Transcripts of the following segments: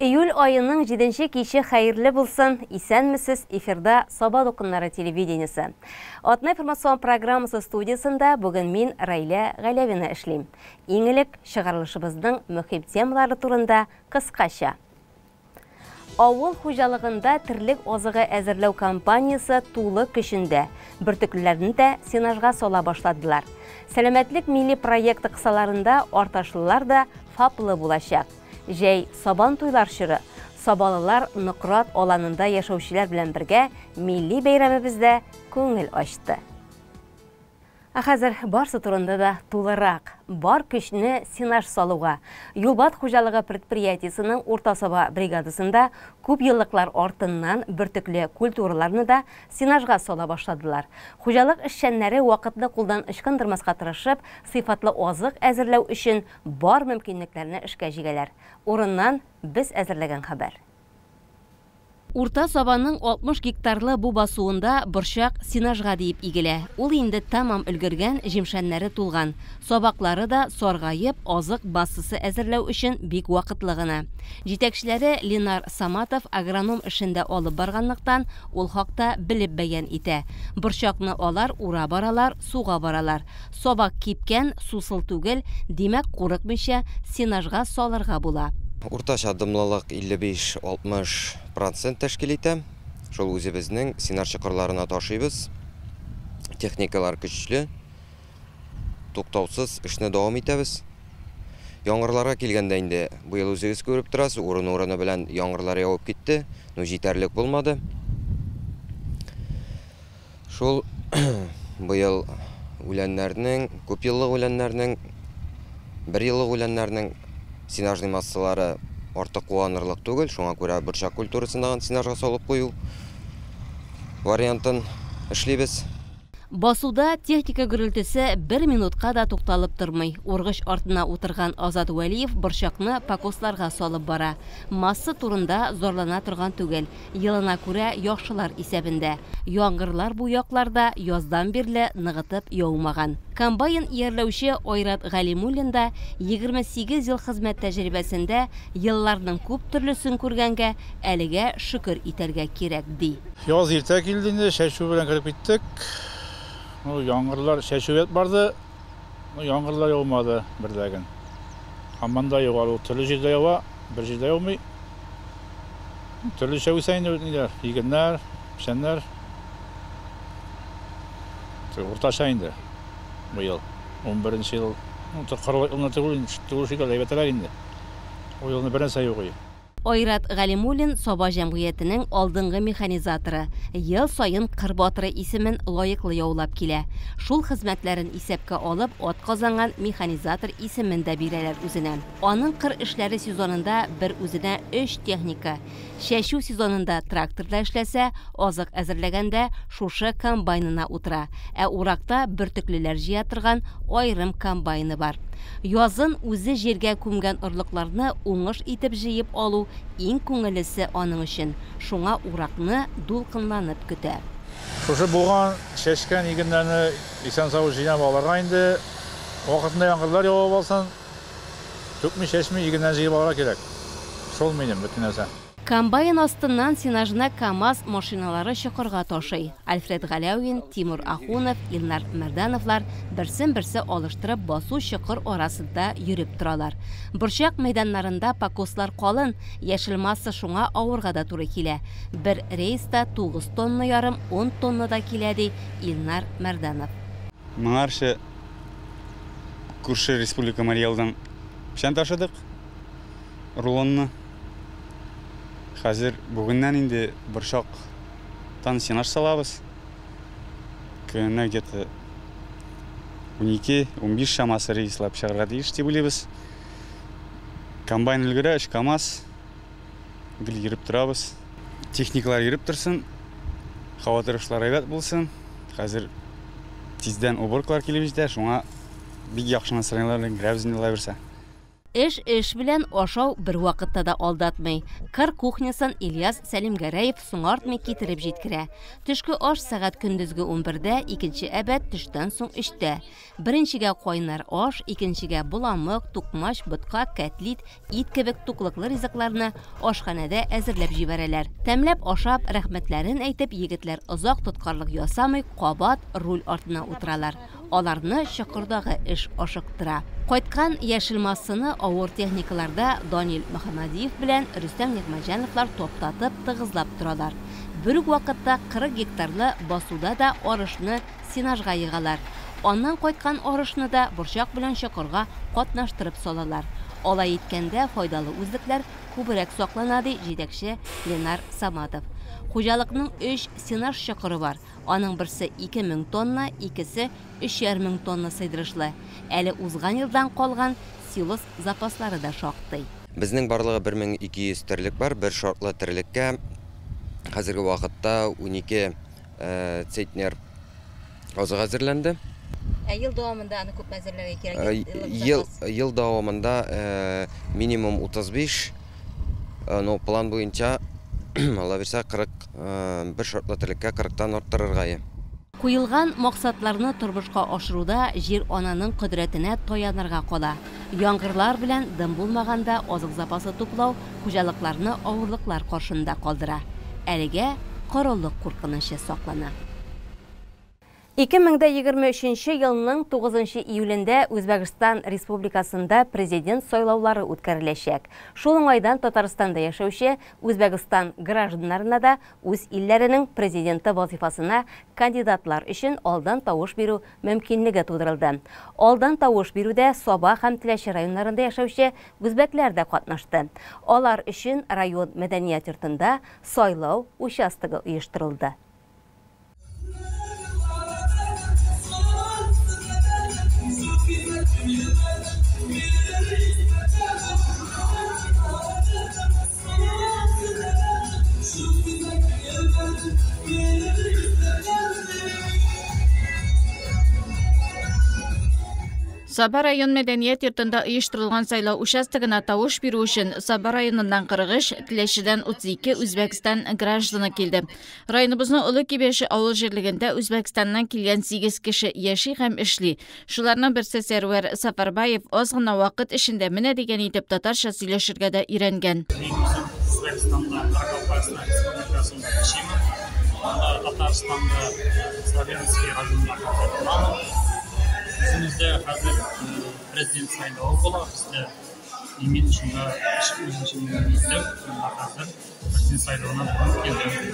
Июль аеның 7 киче хәерле булсын. Исәнмесез, эфирда Саба дулкыннары телевидениесе. Атна информацион программасы студиясендә бүген мин Райлә Галәвина эшлим. Иң элек чыгарылышыбызның мөһим темалары турында кыскача. Авыл хуҗалыгында терлек азыгы әзерләү кампаниясе тулы көчендә. Бөртеклеләрне дә сенажга сала башладылар. Сәламәтлек милли проекты кысаларында арташлылар да ФАПлы булачак. Җәй сабан туйлар чоры. Сабалылар Нократ аланында яшәүчеләр белән бергә милли бәйрәмебездә күңел ачты. Ә хәзер барсы турында да тулырак. Бар көчне сенаж салуга. Юлбат хуҗалыгы предприятиесының Урта Саба бригадасында күп еллыклар артыннан бөртекле культураларны да сенажга сала башладылар. Хуҗалык эшчәннәре вакытны кулдан ычкындырмаска тырышып, сыйфатлы азык әзерләү өчен бар мөмкинлекләрне эшкә җигәләр. Урыннан без әзерләгән хәбәр. Урта Сабаның 60 гектарлы бу басуында борчак сенажга диеп игелә. Ул инде тәмам өлгергән, җимшәннәре тулган. Сабаклары да саргаеп, азык массасы әзерләү өчен бик вакытлы гына. Җитәкчеләре Ленар Саматов агроном эшендә алып барганлыктан, ул хакта белеп бәян итә. Борчакны алар ура баралар, суга баралар. Сабак кипкән, сусыл түгел, димәк, курыкмыйча сенажга салырга була. Уртача дымлылык 55-60% тәшкил итә. Шул үзебезнең сенаж чокырларына ташыйбыз. Техникалар көчле. Туктаусыз эшне дәвам итәбез. Яңгырларга килгәндә инде быел үзегез күреп торасыз, урын-урыны белән яңгырлар явып китте, но җитәрлек булмады. Шул быел үләннәрнең, күп еллык үләннәрнең, бер еллык үләннәрнең сенажный массалары артык куанырлык түгел, шуңа күрә борчак культурасында сенажга салып кую вариантын эшлибез. Басуда техника гөрелтесе бер минутка да тукталып тормый. Ургыч артына утырган Азат Вәлиев борчакны покосларга салып бара. Масса турында зарлана торган түгел. Елына күрә яхшылар исәбендә. Яңгырлар бу якларда яздан бирле ныгытып яумаган. Комбайн иярләүче Айрат Галимуллин да 28 ел хезмәт тәҗрибәсендә елларның күп төрлесен күргәнгә әлегә шөкер итәргә кирәк ди. Яз иртә килде инде, чәчү белән кереп киттек. Ну, яңгырлар чәчү барды, но яңгырлар яумады бердәген. Һаман да юк, ул төрле җирдә ява, бер җирдә яумый. Төрлечә үсә инде ниләр, игеннәр, печәннәр. Уртача инде быел. 11 ел. Ну, кырлы елны түгел, түгел шикелле әйбәтрәк инде. Ул елны бер нәрсә юк иде. Айрат Галимуллин Саба җәмгыятенең алдынгы механизаторы, ел саен кыр батыры исемен лаеклы яулап килә. Шул хезмәтләрен исәпкә алып, ат казанган механизатор исемен дә бирәләр үзенә. Аның кыр эшләре сезонында бер үзенә 3 техника. Чәчү сезонында тракторда эшләсә, азык әзерләгәндә шушы комбайнына утыра. Ә уракта бөртеклеләр җыя торган аерым комбайны бар. Язын үзе җиргә күмгән орлыкларны уңыш итеп җыеп алу иң күңеллесе аның өчен. Шуңа уракны дулкынланып көтә. Шушы булган чәчкән игеннәрне исән-сау җыйнап алырга инде вакытында яңгырлар явып алсын, түкми чәчми игеннәрне җыеп алырга кирәк. Шул минем бөтен нәрсә. Комбайн астыннан сенажны КАМАЗ машиналары чокырга ташый. Альфред Галәвин, Тимур Ахунов, Илнар Мәрдановлар берсен-берсе алыштырып басу чокыр арасында йөреп торалар. Борчак мәйданнарында покослар калын, яшел масса шуңа авырга да туры килә. Бер рейста 9 тонна ярым, 10 тонна да килә, ди Илнар Мәрданов. Моңарчы күрше республика Марий Элдан печән ташыдык, рулонны. Хәзер бүгеннән инде борчактан сенаж салабыз. Көненә где-то 12-15 чамасы рейслап чыгарга тиеш дип уйлыйбыз. Комбайн өлгерә, 3 КАМАЗ. Гел йөреп торабыз. Техникалар йөреп торсын, һава торышлары әйбәт булсын. Хәзер тиздән уборкалар килеп җитә, шуңа бик яхшы настроениелар белән керәбез инде, Алла бирсә. Эш эш белән, ашау бер вакытта да алдатмый. Кыр кухнясын Ильяс Сәлимгәрәев соңартмый китереп җиткерә. Төшке аш сәгать көндезге 11-дә, икенче әбәт төштән соң 3-тә. Беренчегә кайнар аш, икенчегә боламык, тукмач, ботка, кәтлит, ит кебек туклыклы ризыкларны ашханәдә әзерләп җибәрәләр. Тәмләп ашап, рәхмәтләрен әйтеп, егетләр озак тоткарлык ясамый, кабат руль артына утыралар. Аларны чокырдагы эш ашыктыра. Кайткан яшел массаны авыр техникаларда Данил Мөхәммәдиев белән Рөстәм Нигъмәтҗановлар топтатып, тыгызлап торалар. Бер үк вакытта 40 гектарлы басуда да арышны сенажга йыгалар. Аннан кайткан арышны да борчак белән чокырга катнаштырып салалар. Алай иткәндә файдалы үзлекләр күбрәк саклана, ди җитәкче Ленар Саматов. Хуҗалыкның 3 сенаж чокыры бар. Аның берсе 2000 тонна, икесе 3500 тонна сыйдырышлы. Әле узган елдан калган силос запаслары да шактый. Безнең барлыгы 1200 терлек бар. Бер шартлы терлеккә хәзерге вакытта 12 центнер азык әзерләнде. Ә ел дәвамында аны күпме әзерләргә кирәк? Ел дәвамында минимум 35, но план буенча ала бирсә 40, бер шартлы терлеккә 40-тан арттырырга. Куелган максатларны тормышка ашыруда җир ананың кодрәтенә таянырга кала. Яңгырлар белән дым булмаганда азык запасы туплау хуҗалыкларны авырлыклар каршында калдыра. Әлегә корылык куркынычы саклана. 2023 елның 9 июлендә Үзбәкстан Республикасында президент сайлаулары үткәреләчәк. Шул уңайдан Татарстанда яшәүче Үзбәкстан гражданнарына да үз илләренең президенты вазифасына кандидатлар өчен алдан тавыш бирү мөмкинлеге тудырылды. Алдан тавыш бирүдә Саба һәм Теләче районнарында яшәүче үзбәкләр дә катнашты. Алар өчен район мәдәният йортында сайлау участогы оештырылды. Саба район мәдәният йортында оештырылган сайлау участогына тавыш бирү өчен Саба районыннан 43, Теләчедән 32 Үзбәкстан гражданы килде. Районыбызның Олы Кибәче авыл җирлегендә Үзбәкстаннан килгән 8 кеше яши һәм эшли. Шуларның берсе Сәрвәр Сафарбаев аз гына вакыт эчендә менә дигән итеп татарча сөйләшергә дә өйрәнгән. Үзбәкстанда Каракалпакстан Республикасында яшимен. Анда Татарстанда Славянский районында катнашам. Үзебездә хәзер президент сайлавы була, бездә мин шунда үземчә иттем, хәзер президент сайлавына бүген килдем.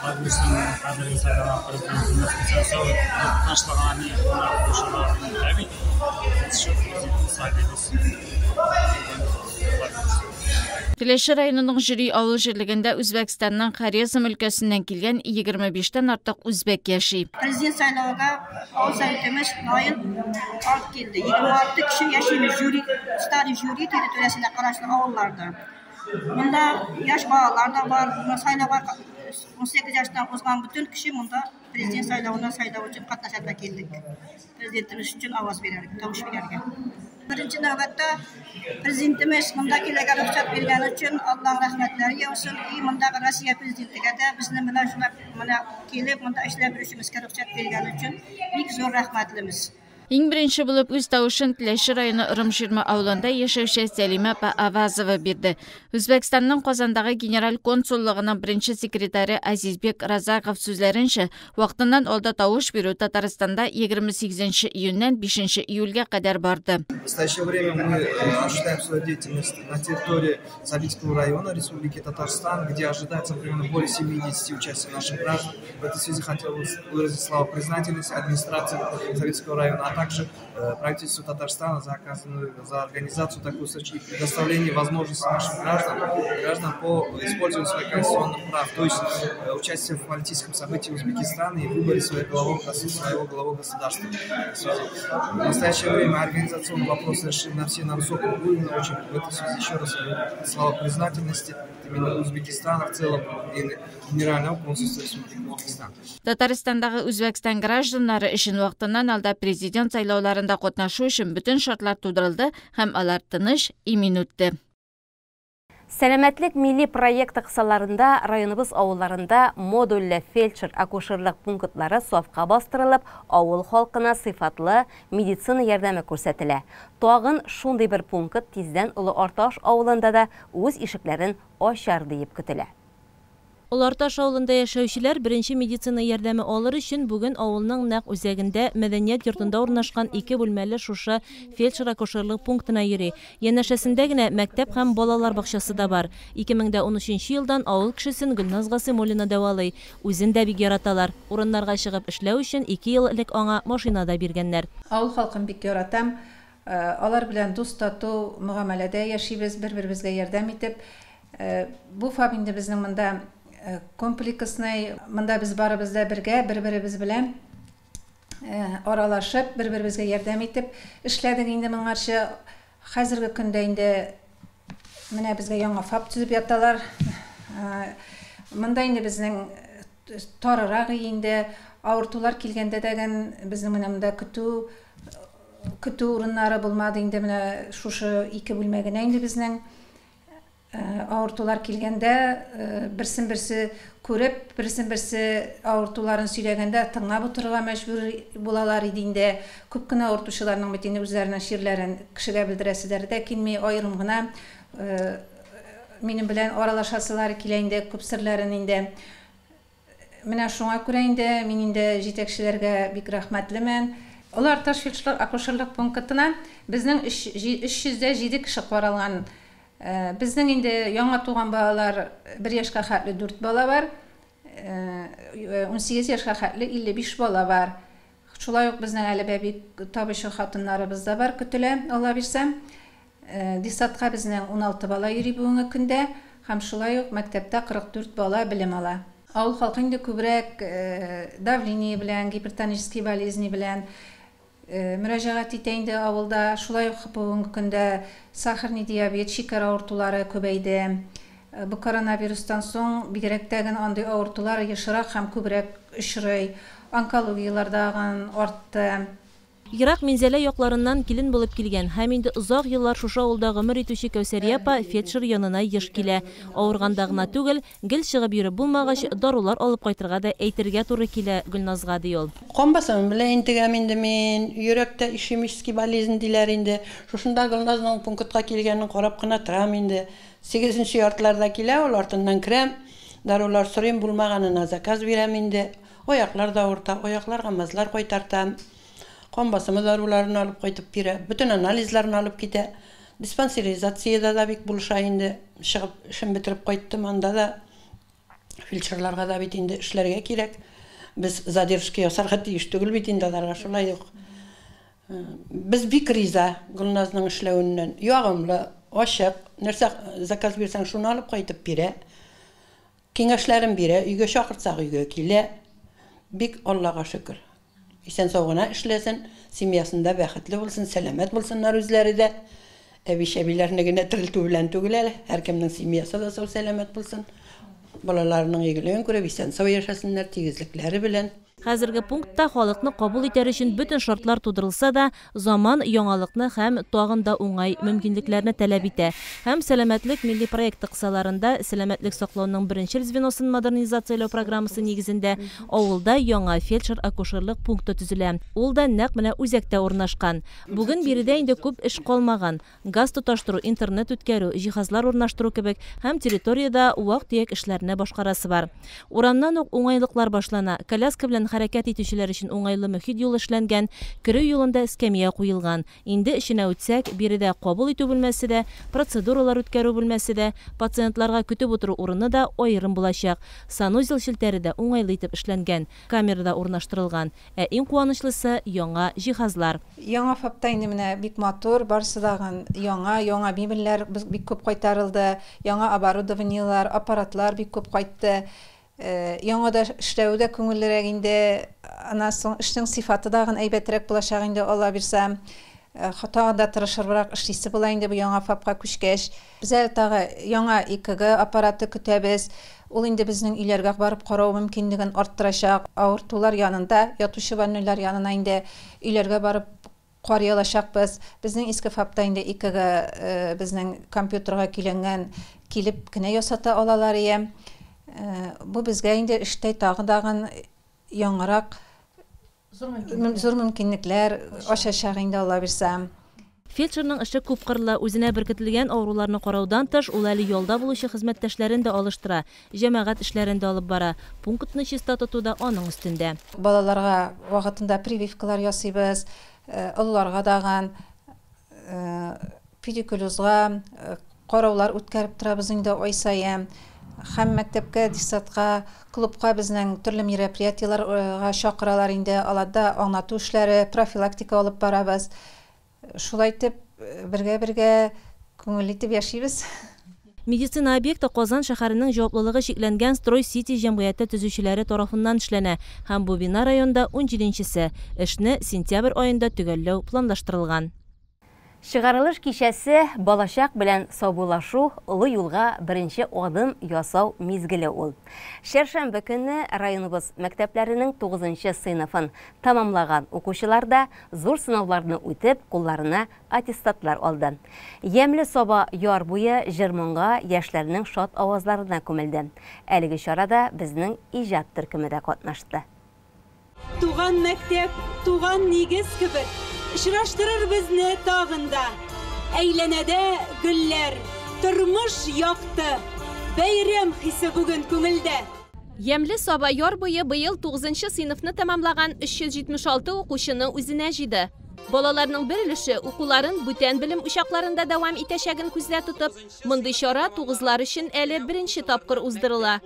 Хәзерге сайлауга президентыбыз ташлаган шу президентны сайлыйбыз. Теләче районының Җөри авыл җирлегендә Үзбәкстанның Хорезм өлкәсеннән килгән 25-тән артык үзбәк яши. Президент сайлауга авыл советыбыз Наил алып килде. 26 кеше яшибез Җөри, Старый Җөри территориясендә карашлы авылларда. Монда яшь балалар да бар. Монда сайлауга 18 яшьтән узган бөтен кеше монда президент сайлавына сайлау өчен катнашырга килдек. Президентыбыз өчен аваз бирергә, тавыш бирергә. Беренче нәүбәттә президентыбыз монда килергә рөхсәт биргән өчен Аллаһ рәхмәтләре яусын. И мондагы Россия президентыга да безне менә шулай менә килеп монда эшләп йөрүебезгә рөхсәт биргән өчен бик зур рәхмәтлебез. Иң беренче булып үз тавышын Теләче районы Ырымширма авылында яшәүче Сәлимә апа Авазова бирде. Үзбәкстанның Казандагы генераль консуллыгының беренче секретаре Азизбек Разаков сүзләренчә, вакытыннан алда тавыш бирү Татарстанда 28 июньнән 5 июльгә кадәр барды. В настоящее время мы осуществляем свою деятельность на территории Сабинского района Республики Татарстан, где ожидается примерно более 70 участия наших граждан. В этой связи хотел бы выразить слова признательности администрации Сабинского района, а также правительству Татарстана за оказанную, за организацию такой встречи и предоставление возможности нашим гражданам по использованию своих конституционных прав, то есть участие в политическом событии Узбекистана и выборе своего главы государства. В настоящее время организационные вопросы решены на все на высоком уровне. Очень в этой связи еще раз слова признательности именно Узбекистана в целом и Генерального консульства Республики Узбекистан. Татарстандагы Үзбәкстан гражданнары өчен вакытыннан алда президент президент сайлауларында катнашу өчен бөтен шартлар тудырылды һәм алар тыныч, имин үтте. Сәламәтлек милли проекты кысаларында районыбыз авылларында модульле фельдшер-акушерлык пунктлары сафка бастырылып, авыл халкына сыйфатлы медицина ярдәме күрсәтелә. Тагын шундый бер пункт тиздән Олы Арташ авылында да үз ишекләрен ачар диеп көтелә. Олы Арташ авылында яшәүчеләр беренче медицина ярдәме алыр өчен бүген авылның нәкъ үзәгендә мәдәният йортында урнашкан ике бүлмәле шушы фельдшер-акушерлык пунктына йөри. Янәшәсендә генә мәктәп һәм балалар бакчасы да бар. 2013 елдан авыл кешесен Гөлназ Гасыймуллина дәвалый. Үзен дә бик яраталар. Урыннарга чыгып эшләү өчен 2 ел элек аңа машина да биргәннәр. Авыл халкын бик яратам. Алар белән дус-тату мөгамәләдә яшибез, бер-беребезгә ярдәм итеп. Бу ФАП инде безнең монда комплексный, монда без барыбыз да бергә, бер-беребез белән аралашып, бер-беребезгә ярдәм итеп эшләдек инде моңарчы. Хәзерге көндә инде менә безгә яңа ФАП төзеп яталар. Монда инде безнең тарырак инде, авыртулар килгәндә дәген безнең менә монда көтү урыннары булмады инде, менә шушы ике бүлмә генә инде безнең. Авыртулар килгәндә берсен-берсе күреп, берсен-берсе авыртуларын сөйләгәндә тыңлап утырырга мәҗбүр булалар иде инде. Күп кенә авыртучыларның бит инде үзләренең чирләрен кешегә белдерәселәре дә килми, аерым гына минем белән аралашасылары килә инде, күп серләрен инде. Менә шуңа күрә инде мин инде җитәкчеләргә бик рәхмәтлемен. Олы Арташ фельдшерлык-акушерлык пунктына безнең 307 кеше каралган. Безнең инде яңа туган балалар 1 яшькә хәтле 4 бала бар, 18 яшькә хәтле 55 бала бар. Шулай ук безнең әле бәби табучы хатыннарыбыз да бар, көтелә, Алла бирсә. Детсадка безнең 16 бала йөри бүгенге көндә һәм шулай ук мәктәптә 44 бала белем ала. Авыл халкы инде күбрәк давление белән, гипертонический болезни белән мөрәҗәгать итә инде авылда. Шулай ук бүгенге көндә сахарный диабет, шикәр авыртулары күбәйде. Бу коронавирустан соң бигрәк тә генә андый авыртулар ешрак һәм күбрәк очрый. Онкологиялар дагын артты. Ерак Минзәлә якларыннан килен булып килгән һәм инде озак еллар шушы авылда гомер итүче Кәүсәрия апа фельдшер янына еш килә. Авырганда гына түгел, гел чыгып йөреп булмагач, дарулар алып кайтырга да әйтергә туры килә Гөлназга, ди ул. Кан басымы белән интегәм инде мин, йөрәктә ишемический болезнь диләр инде. Шушында Гөлназның пунктка килгәнен карап кына торам инде. 8нче яртыларда килә, ул артыннан керәм, дарулар сорыйм, булмаганына заказ бирәм инде. Аяклар да авырта, аякларга мазлар кайтартам. Кан басымы даруларын алып кайтып бирә, бөтен анализларын алып китә. Диспансеризацияда да бик булыша инде. Чыгып эшен бетереп кайттым, анда да фельдшерларга да бит инде эшләргә кирәк. Без задержка ясарга тиеш түгел бит инде аларга, шулай ук. Без бик риза Гөлназның эшләвеннән. Ягымлы, ачык, нәрсә заказ бирсәң, шуны алып кайтып бирә. Киңәшләрен бирә, өйгә чакыртсак өйгә килә. Бик Аллага шөкер. Исән сау гына эшләсен, семьясында бәхетле булсын, сәламәт булсыннар үзләре дә. Әби-чәбиләрне генә терелтү белән түгел әле, һәркемнең семьясы да сау сәламәт булсын. Балаларының игелеген күреп, исән сау яшәсеннәр тигезлекләре белән. Хәзерге пунктта халыкны кабул итәр өчен бөтен шартлар тудырылса да, заман яңалыкны һәм тагын да уңай мөмкинлекләрне таләп итә. Һәм сәламәтлек милли проекты кысаларында сәламәтлек саклауның беренчел звеносын модернизацияләү программасы нигезендә авылда яңа фельдшер-акушерлык пункты төзелә. Ул да нәкъ менә үзәктә урнашкан. Бүген биредә инде күп эш калмаган. Газ тоташтыру, интернет үткәрү, җиһазлар урнаштыру кебек һәм территориядә вак-төяк эшләрне башкарасы бар. Урамнан ук уңайлыклар башлана. Коляска белән хәрәкәт итүчеләр өчен уңайлы мөхит юлы эшләнгән, керү юлында эскәмия куелган. Инде эченә үтсәк, биредә кабул итү бүлмәсе дә, процедуралар үткәрү бүлмәсе дә, пациентларга көтеп утыру урыны да аерым булачак. Санузел челтәре дә уңайлы итеп эшләнгән, камера да урнаштырылган. Ә иң куанычлысы яңа җиһазлар. Яңа ФАПта инде менә бик матур, барысы да яңа мебельләр бик күп кайтарылды, яңа оборудованиелар, аппаратлар бик күп кайтты. Яңа да эшләү дә күңеллерәк инде, аннан соң эшнең сыйфаты да әйбәтрәк булачак инде, Алла бирсә. Тагын да тырышыбрак эшлисе була инде бу яңа ФАПка күчкәч. Без әле тагы яңа ЭКГ аппараты көтәбез. Ул инде безнең өйләргә барып карау мөмкинлеген арттырачак. Авыртулар янында, ятучы больнойлар янына инде өйләргә барып карый алачакбыз. Безнең иске ФАПта инде ЭКГ безнең компьютерга көйләнгән, килеп кенә ясата алалар ия. Бу безгә инде эштә тагын яңарак зур мөмкинлекләр ачачак инде, Алла бирсә. Фельдшерның эше күпкырлы, үзенә беркетелгән авыруларны караудан тыш, ул әле ялда булучы хезмәттәшләрен дә алыштыра, җәмәгать эшләрен дә алып бара. Пунктны чиста тоту да аның өстендә. Балаларга вакытында прививкалар ясыйбыз, олыларга даган педикулезга караулар үткәреп торабыз инде ай саен. Һәм мәктәпкә, детсадка, клубка безнең төрле мероприятиеләргә чакыралар инде, аларда аңлату эшләре, профилактика алып барабыз. Шулай итеп, бергә-бергә күңелле итеп яшибез. Медицина объекты Казан шәһәренең җаваплылыгы чикләнгән Строй-Сити җәмгыяте төзүчеләре тарафыннан эшләнә һәм бу бина районда 17-нчесе. Эшне сентябрь аенда төгәлләү планлаштырылган. Чыгарылыш кичәсе балачак белән саубуллашу, олы юлга беренче адым ясау мизгеле ул. Чәршәмбе көнне районыбыз мәктәпләренең 9нчы сыйныфын тамамлаган укучылар да зур сынауларны үтеп, кулларына аттестатлар алды. Ямьле Саба яр буе җыр-моңга, яшьләрнең шат авазларына күмелде. Әлеге чарада безнең иҗат төркеме дә катнашты. Туган мәктәп, туган нигез кебек, очраштырыр безне тагын да. Әйләнәдә гөлләр, тормыш якты, бәйрәм хисе бүген күңелдә. Ямьле Саба яр буе быел 9нчы сыйныфны тәмамлаган 376 укучыны үзенә җыйды. Балаларның бер өлеше укуларын бүтән белем учакларында дәвам итәчәген күздә тотып, мондый чара тугызлар өчен әле беренче тапкыр уздырыла.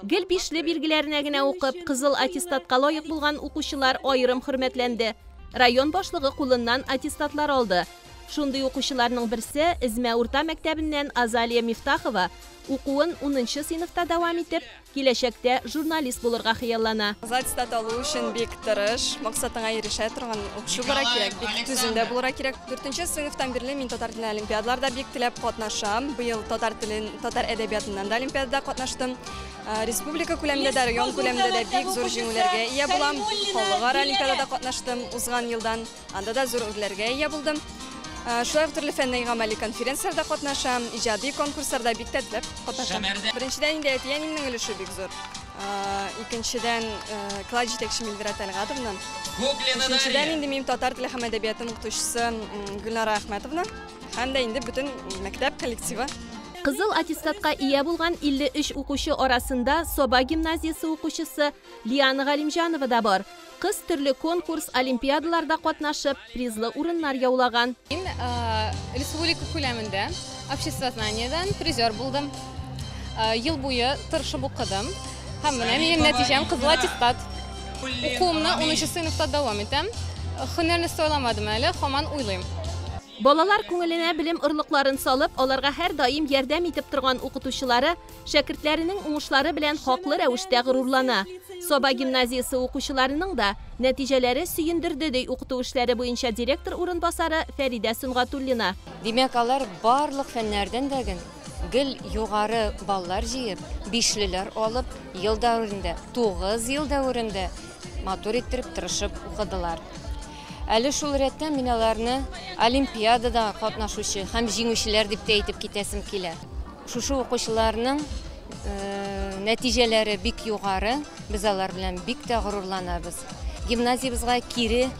Гел бишле билгеләренә генә укып, кызыл аттестатка лаек булган укучылар аерым хөрмәтләнде. Район башлыгы кулыннан аттестатлар алды. Шундый укучыларның берсе Эзмә урта мәктәбеннән Азалия Мифтахова укуын 10нчы сыйныфта дәвам итеп, киләчәктә журналист булырга хыяллана. Аттестат алу өчен бик тырыш, максатыңа ирешә торган укучы булырга кирәк, бик түземдә булырга кирәк. 4нче сыйныфтан бирле мин татар теленнән олимпиадаларда бик теләп катнашам. Быел татар телен, татар әдәбиятыннан да олимпиадада катнаштым. Республика күләмендә дә, район күләмендә дә бик зур җиңүләргә ия булам. Халыкара олимпиадада катнаштым узган елдан, анда да зур үрләргә ия булдым. Шулай ук төрле фәнни гамәли конференцияләрдә катнашам, иҗади конкурсларда бик тә теләп катнашам. Беренчедән инде әти-әниемнең өлеше бик зур. Икенчедән класс җитәкче Милвира Тәлгатовна. Өченчедән инде минем татар теле һәм әдәбияты укытучысы Гөлнара Әхмәтовна һәм дә инде бөтен мәктәп коллективы. Кызыл аттестатка ия булган 53 укучы арасында Саба гимназиясе укучысы Лиана Галимҗанова да бар. Кыз төрле конкурс, олимпиадаларда катнашып, призлы урыннар яулаган. Мин республика күләмендә обществознаниедән призер булдым. Ел буе тырышып укыдым. Һәм менә минем нәтиҗәм кызыл аттестат. Укуымны 10нчы сыйныфта дәвам итәм. Һөнәрне сайламадым әле, һаман уйлыйм. Балалар күңеленә белем орлыкларын салып, аларга һәр даим ярдәм итеп торган укытучылары шәкертләренең уңышлары белән хаклы рәвештә горурлана. Саба гимназиясе укучыларының да нәтиҗәләре сөендерде, ди укыту эшләре буенча директор урынбасары Фәридә Сөнгатуллина. Димәк, алар барлык фәннәрдән дә гел югары баллар җыеп, бишлеләр алып, ел дәверендә, 9 ел дәверендә матур иттереп тырышып укыдылар. Әле шул рәттән мин аларны олимпиадада катнашучы һәм җиңүчеләр дип тә әйтеп китәсем килә. Шушы укучыларның нәтиҗәләре бик югары, без алар белән бик тә горурланабыз. Гимназиябезгә кире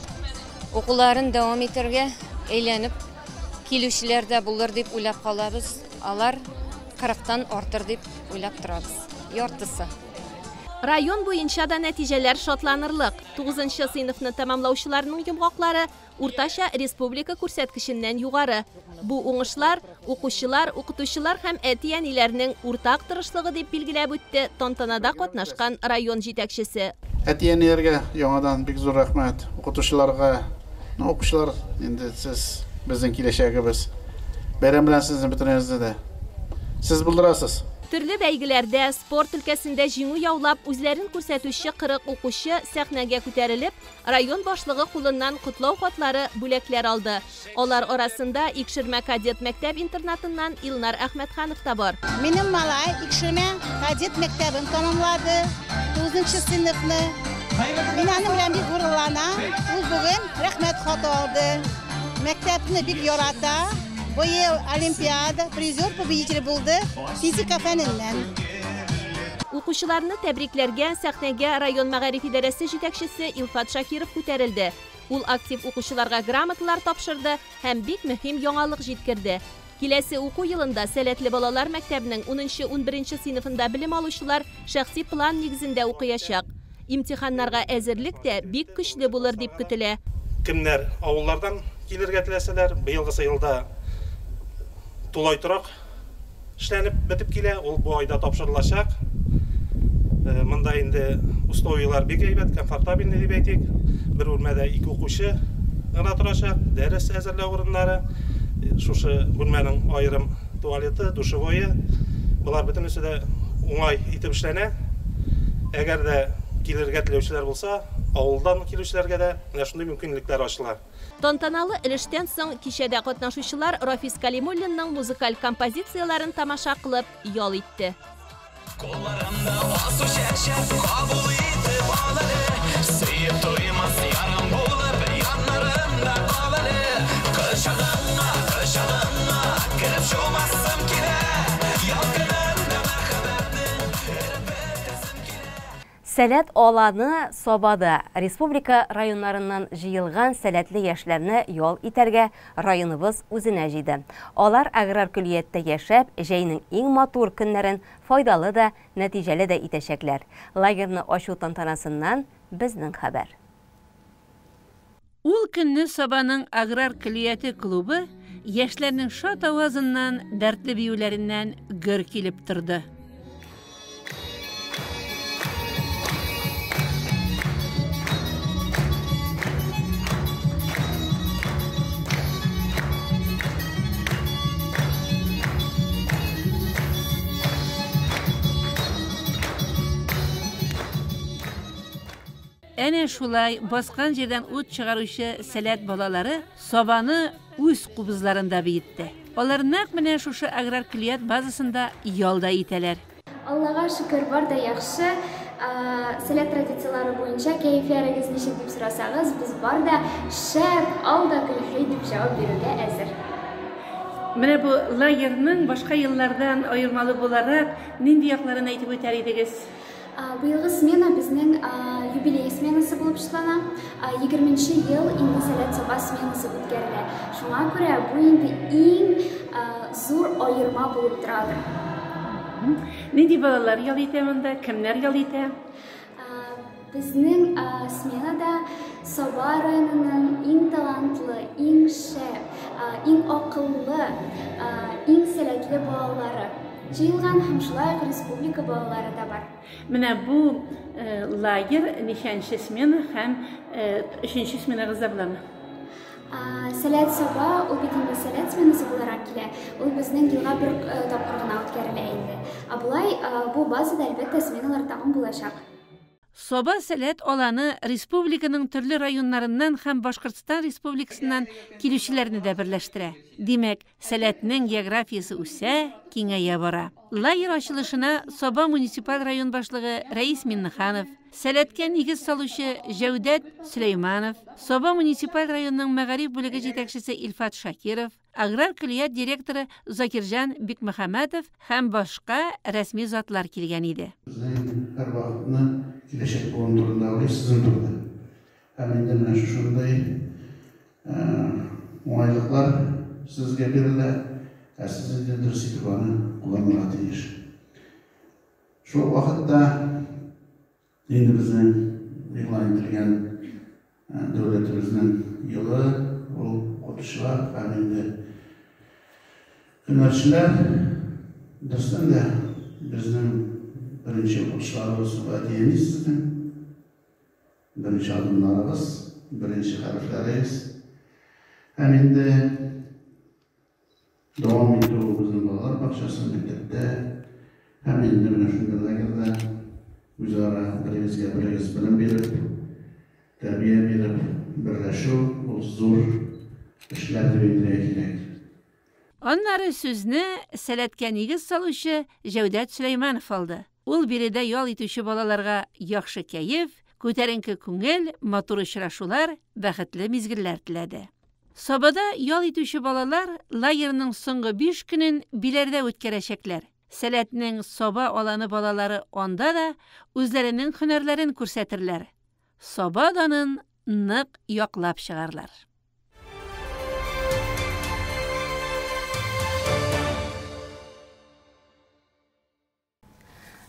укуларын дәвам итәргә әйләнеп килүчеләр дә булыр дип уйлап калабыз. Алар 40-тан артыр дип уйлап торабыз. Яртысы. Район буенча да нәтиҗәләр шатланырлык. 9нчы сыйныфны тәмамлаучыларның йомгаклары уртача республика күрсәткеченнән югары. Бу уңышлар укучылар, укытучылар һәм әти-әниләрнең уртак тырышлыгы дип билгеләп үтте тантанада катнашкан район җитәкчесе. Әти-әниләргә яңадан бик зур рәхмәт, укытучыларга. Укучылар, инде сез безнең киләчәгебез. Бәйрәм белән сезне бөтенегезне дә. Сез булдырасыз. Төрле бәйгеләрдә спорт өлкәсендә җиңү яулап, үзләрен күрсәтүче 40 укучы сәхнәгә күтәрелеп, район башлыгы кулыннан котлау хатлары, бүләкләр алды. Алар арасында Икшермә кадет мәктәп-интернатыннан Илнар Әхмәтханов та бар. Минем малай Икшермә кадет мәктәбен тәмамлады, 9 сыйныфны. Мин аның белән бик горурланам. Ул бүген рәхмәт хаты алды. Мәктәпне бик ярата. Быел олимпиада призер победитель булды физика фәненнән. Укучыларны тәбрикләргә сәхнәгә район мәгариф идарәсе җитәкчесе Илфат Шакиров күтәрелде. Ул актив укучыларга грамоталар тапшырды һәм бик мөһим яңалык җиткерде. Киләсе уку елында сәләтле балалар мәктәбенең 10-11 сыйныфында белем алучылар шәхси план нигезендә укыячак. Имтиханнарга әзерлек тә бик көчле булыр дип көтелә. Кемнәр авыллардан килергә теләсәләр, быелгысы елда тулай торак эшләнеп бетеп килә, ул бу айда тапшырылачак. Монда инде условиялар бик әйбәт, комфортабельный дип әйтик. Бер бүлмәдә 2 укучы гына торачак, дәрес әзерләү урыннары, шушы бүлмәнең аерым туалеты, душевое, болар бөтенесе дә уңай итеп эшләнә. Әгәр дә килергә теләүчеләр булса, авылдан килүчеләргә дә менә шундый мөмкинлекләр ачыла. Тантаналы өлештән соң кичәдә катнашучылар Рафис Калимуллинның музыкаль композицияләрен тамаша кылып ял итте. Кулларымда алсу чәчәк, кабул итеп ал әле. Сөеп туймас ярым булып, яннарымда кал әле. Кочагыңа, кочагыңа кереп чумасым килә. Ялкыныңда мәхәббәтнең эреп бетәсем килә. Сәләт аланы Сабада республика районнарыннан җыелган сәләтле яшьләрне ял итәргә районыбыз үзенә җыйды. Алар аграр көллияттә яшәп, җәйнең иң матур көннәрен файдалы да, нәтиҗәле дә итәчәкләр. Лагерны ачу тантанасыннан безнең хәбәр. Ул көнне Сабаның аграр көллияте клубы яшьләрнең шат авазыннан, дәртле биюләреннән гөр килеп торды. Әнә шулай баскан җирдән ут чыгаручы сәләт балалары Сабаны үз кубызларында биетте. Алар нәкъ менә шушы аграр көллият базасында ял да итәләр. Аллага шөкер, бар да яхшы. Сәләт традицияләре буенча кәефләрегез ничек дип сорасагыз, без бар да шәп, ал да көлхи дип җавап бирергә әзер. Менә бу лагерның башка еллардан аермалы буларак нинди якларын әйтеп үтәр идегез? Быелгы смена безнең юбилей сменасы булып шутлана. 20 ел инде Сәләт Саба сменасы үткәрелә. Шуңа күрә бу инде иң зур аерма булып торадыр. Нинди балалар ял итә монда? Кемнәр ял итә? Безнең сменада Саба районының иң талантлы, иң шәп, иң акыллы, иң сәләтле балалары җыелган һәм шулай ук республика балалары да бар. Менә бу лагерь ничәнче смена һәм өченче сменагызда буламы? Сәләт Саба ул бит инде сәләт сменасы буларак килә. Ул безнең елга бер тапкыр гына үткәрелә инде. Ә болай бу базада әлбәттә сменалар тагын булачак. Саба сәләт аланы республиканың төрле районнарыннан һәм Башкортстан республикасыннан килүчеләрне дә берләштерә. Димәк, сәләтнең географиясе үсә, киңәя бара. Лагерь ачылышына Саба муниципаль район башлыгы Рәис Миннеханов, сәләткә нигез салучы Җәүдәт Сөләйманов, Саба муниципаль районының мәгариф бүлеге җитәкчесе Илфат Шакиров, аграр көллият директоры Закирҗан Бикмөхәммәтов һәм башка рәсми затлар килгән иде. Безнең һәр вакытны киләчәк буын турында уйлыйбыз, сезнең турында. Һәм инде менә шушындай уңайлыклар сезгә бирелә, ә сез инде дөрес итеп аны кулланырга тиеш. Шул вакытта инде безнең игълан ителгән дәүләтебезнең елы ул укытучылар һәм инде һөнәрчеләр. Дөрестән дә безнең беренче укытучыларыбыз әти-әни сезнең, беренче адымнарыбыз, беренче хәрефләрегез. Һәм инде дәвам итү безнең балалар бакчасы, мәктәптә. Һәм инде менә шундый лагерьда үзара берегезгә берегез белем биреп, тәрбия биреп, берләшү ул зур эшләр дип әйтергә кирәк. Аннары сүзне Сәләткә нигез салучы Җәүдәт Сөләйманов алды. Ул биредә ял итүче балаларга яхшы кәеф, күтәренке күңел, матур очрашулар, бәхетле мизгелләр теләде. Сабада ял итүче балалар лагерьның соңгы биш көнен Биләрдә үткәрәчәкләр. Сәләтнең Саба аланы балалары анда да үзләренең һөнәрләрен күрсәтерләр, Саба данын нык яклап чыгарлар.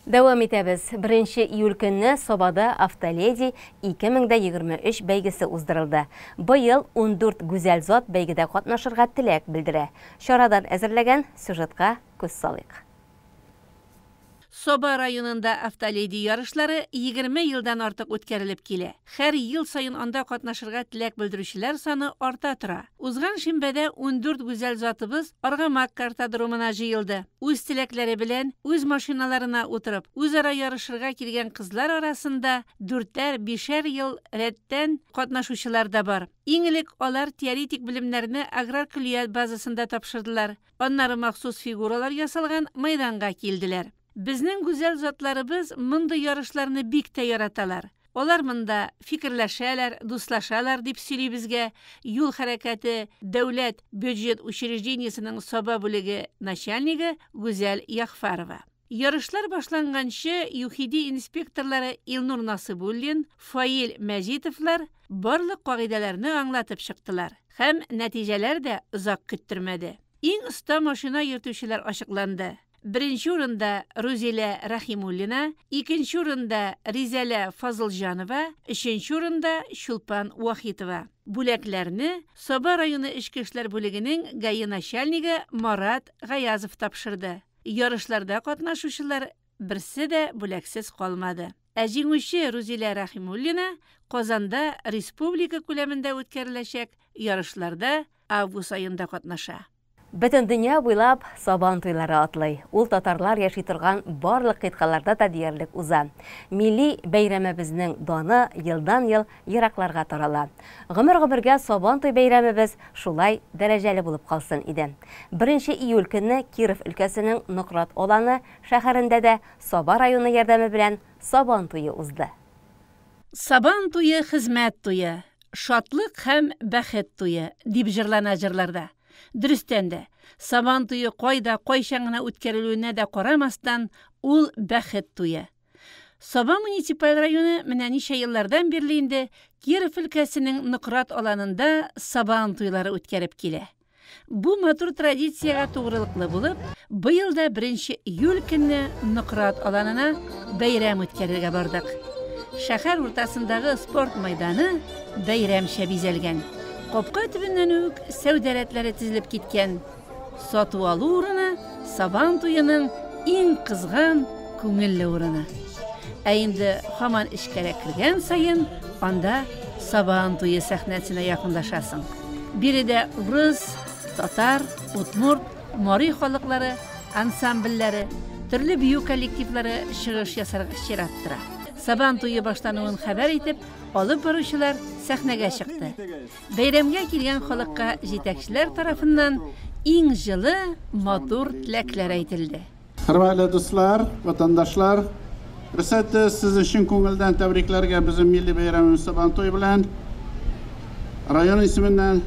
Дәвам итәбез. 1 июль көнне Сабада Автоледи 2023 бәйгесе уздырылды. Быел 14 гүзәл зат бәйгедә катнашырга теләк белдерә. Чарадан әзерләгән сюжетка күз салыйк. Саба районында Автоледи ярышлары 20 елдан артык үткәрелеп килә. Һәр ел саен анда катнашырга теләк белдерүчеләр саны арта тора. Узган шимбәдә 14 гүзәл затыбыз Аргамак картодромына җыелды. Үз теләкләре белән үз машиналарына утырып, үзара ярышырга килгән кызлар арасында дүртәр, бишәр ел рәттән катнашучылар да бар. Иң элек алар теоретик белемнәрне аграр көллият базасында тапшырдылар. Аннары махсус фигуралар ясалган мәйданга килделәр. Безнең гүзәл затларыбыз мондый ярышларны бик тә яраталар. Алар монда фикерләшәләр, дуслашалар, дип сөйли безгә юл хәрәкәте дәүләт бюджет учреждениесенең Саба бүлеге начальнигы Гүзәл Ягъфәрова. Ярышлар башланганчы ЮХИДИ инспекторлары Илнур Насыйбуллин, Фаил Мәҗитовлар барлык кагыйдәләрне аңлатып чыктылар. Һәм нәтиҗәләр дә озак көттермәде. Иң оста машина йөртүчеләр ачыкланды. Беренче урында Рузилә Рәхимуллина, икенче урында Ризәлә Фазылҗанова, өченче урында Чулпан Вахитова. Бүләкләрне Саба районы эчке эшләр бүлегенең ГАИ начальнигы Марат Гаязов тапшырды. Ярышларда катнашучылар берсе дә бүләксез калмады. Ә җиңүче Рузилә Рәхимуллина Казанда республика күләмендә үткәреләчәк ярышларда август аенда катнаша. Бөтен дөнья буйлап Сабан туйлары атлый. Ул татарлар яши торган барлык кыйтгаларда да диярлек уза. Милли бәйрәмебезнең даны елдан-ел еракларга тарала. Гомер-гомергә Сабан туй бәйрәмебез шулай дәрәҗәле булып калсын иде. 1 июль көнне Киров өлкәсенең Нократ Аланы шәһәрендә дә Саба районы ярдәме белән Сабан туе узды. Сабан туе хезмәт туе, шатлык һәм бәхет туе, дип җырлана җырларда. Дөрестән дә, Сабан туе кайда, кайчан гына үткәрелүенә дә карамастан, ул бәхет туе. Саба муниципаль районы менә ничә еллардан бирле инде Киров өлкәсенең Нократ аланында Сабан туйлары үткәреп килә. Бу матур традициягә тугрылыклы булып, быел да 1 июль көнне Нократ аланына бәйрәм үткәрергә бардык. Шәһәр уртасындагы спорт мәйданы бәйрәмчә бизәлгән. Капка төбеннән үк сәүдә рәтләре тезелеп киткән. Сату-алу урыны Сабан туеның иң кызган, күңелле урыны. Ә инде һаман эчкәрәк кергән саен анда Сабан туе сәхнәсенә якынлашасың. Биредә урыс, татар, удмурт, мари халыклары ансамбльләре, төрле бию коллективлары чыгыш ясарга чират тора. Сабан туе башлануын хәбәр итеп, алып баручылар сәхнәгә чыкты. Бәйрәмгә килгән халыкка җитәкчеләр тарафыннан иң җылы, матур теләкләр әйтелде. Хөрмәтле дуслар, ватандашлар, рөхсәт сезне чын күңелдән тәбрикләргә безнең милли бәйрәмебез Сабан туе белән, район исеменнән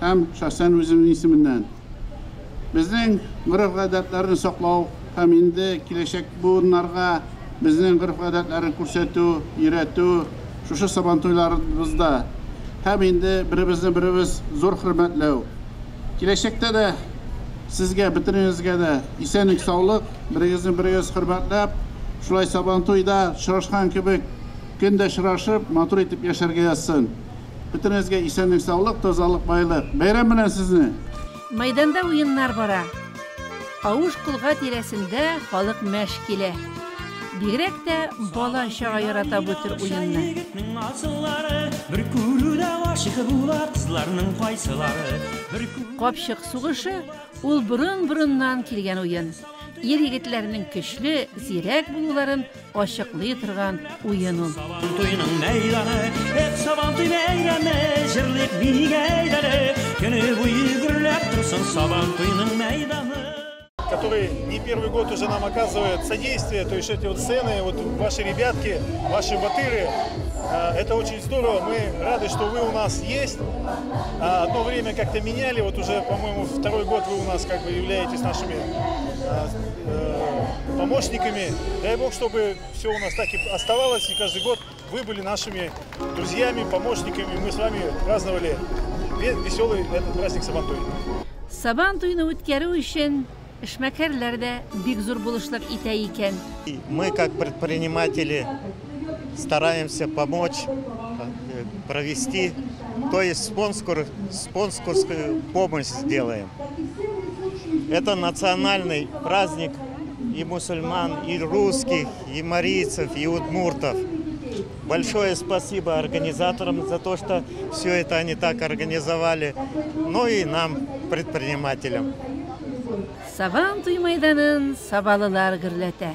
һәм шәхсән үземнең исеменнән. Безнең гореф-гадәтләрне саклау һәм инде киләчәк буыннарга безнең гореф-гадәтләрне күрсәтү, өйрәтү шушы Сабан туйларыбызда һәм инде беребезне беребез зур хөрмәтләү. Киләчәктә дә сезгә, бөтенегезгә дә исәнлек, саулык, берегезне берегез хөрмәтләп, шулай Сабан туйда очрашкан кебек көн дә очрашып, матур итеп яшәргә язсын. Бөтенегезгә исәнлек, саулык, тазалык, байлык. Бәйрәм белән сезне! Мәйданда уеннар бара. Авыш колга тирәсендә халык мәш килә. Бигрәк тә бала-чага ярата бу төр уенны. Капчык сугышы ул борын-борыннан килгән уен. Ир-егетләрнең көчле, зирәк булуларын ачыклый торган уен ул. Сабантуйның мәйданы, эх, Сабантуй бәйрәме, җырлыйк бик әйдәле, көне буе гөрләп торсын Сабантуйның мәйданы. Который не первый год уже нам оказывает содействие, то есть эти вот сцены, вот ваши ребятки, ваши батыры, это очень здорово, мы рады, что вы у нас есть. Одно время как-то меняли, вот уже, по-моему, второй год вы у нас как бы являетесь нашими помощниками. Дай Бог, чтобы все у нас так и оставалось, и каждый год вы были нашими друзьями, помощниками, мы с вами праздновали веселый этот праздник Сабантуй. Сабантуйны үткәрү өчен эшмәкәрләр дә бик зур булышлык итә икән. Мы, как предприниматели, стараемся помочь провести, то есть спонсорскую помощь сделаем. Это национальный праздник и мусульман, и русских, и марийцев, и удмуртов. Большое спасибо организаторам за то, что все это они так организовали, ну и нам, предпринимателям. Сабантуй мәйданын сабалылар гөрләтә.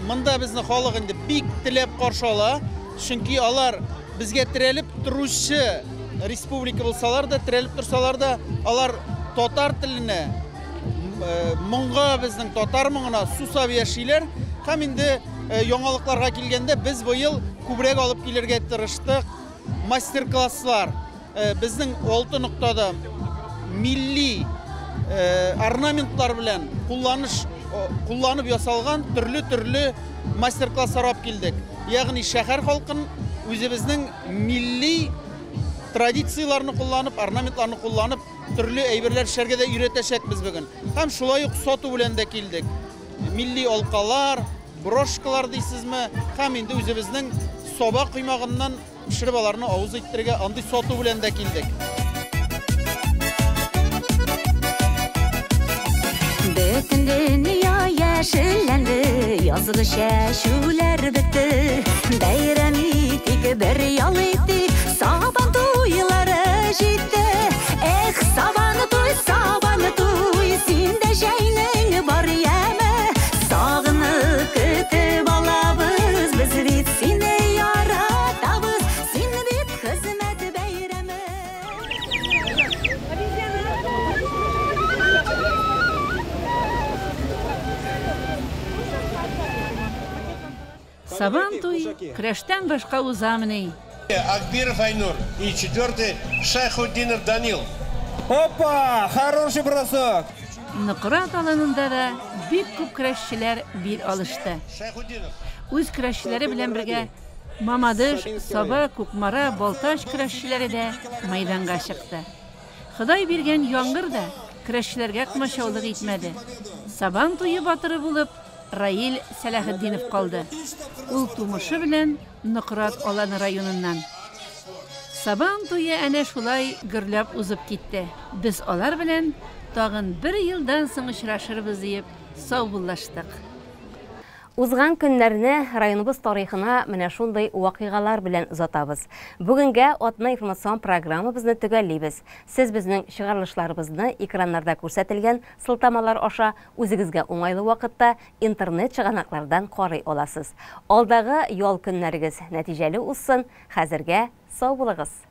Монда безне халык инде бик теләп каршы ала, чөнки алар безгә терәлеп торучы республика булсалар да, терәлеп торсалар да, алар татар теленә, моңга, безнең татар моңына сусап яшиләр. Һәм инде яңалыкларга килгәндә, без быел күбрәк алып килергә тырыштык мастер-класслар. Безнең 6 ноктада милли орнаментлар белән кулланып ясалган төрле-төрле мастер-класслар алып килдек. Ягъни шәһәр халкын үзебезнең милли традицияләрне кулланып, орнаментларны кулланып, төрле әйберләр эшләргә дә өйрәтәчәкбез бүген. Һәм шулай ук сату белән дә килдек. Милли алкалар, брошкалар дисезме, һәм инде үзебезнең саба коймагыннан пешереп аларны авыз иттерергә андый сату белән дә килдек. Бөтен дөнья яшелләнде, язгы чәчүләр бетте. Бәйрәм итик, бер ял итик, Сабан туйлары җитте. Эх, Сабан туй, Сабан туй, синдә җәйнең бар яме. Сагынып көтеп алабыз, без бит сине яратабыз, син бит хезмәт бәйрәме. Сабантуй көрәштән башка узамыни. Акбиров Айнур и четвертый Шайхутдинов Данил. Опа, хороший бросок. Нократ аланында да бик күп көрәшчеләр бил алышты. Үз көрәшчеләре белән бергә Мамадыш, Саба, Кукмара, Балтач көрәшчеләре дә мәйданга чыкты. Ходай биргән яңгыр да көрәшчеләргә комачаулык итмәде. Сабан туе батыры булып Раил Сәләхетдинов калды. Ул тумышы белән Нократ Аланы районыннан. Сабан туе әнә шулай гөрләп узып китте. Без алар белән тагын бер елдан соң очрашырбыз диеп саубуллаштык. Узган көннәрне районыбыз тарихына менә шундый вакыйгалар белән озатабыз. Бүгенгә атна информацион программабызны төгәллибез. Сез безнең чыгарылышларыбызны экраннарда күрсәтелгән сылтамалар аша үзегезгә уңайлы вакытта интернет чыганаклардан карый аласыз. Алдагы ял көннәрегез нәтиҗәле узсын. Хәзергә сау булыгыз.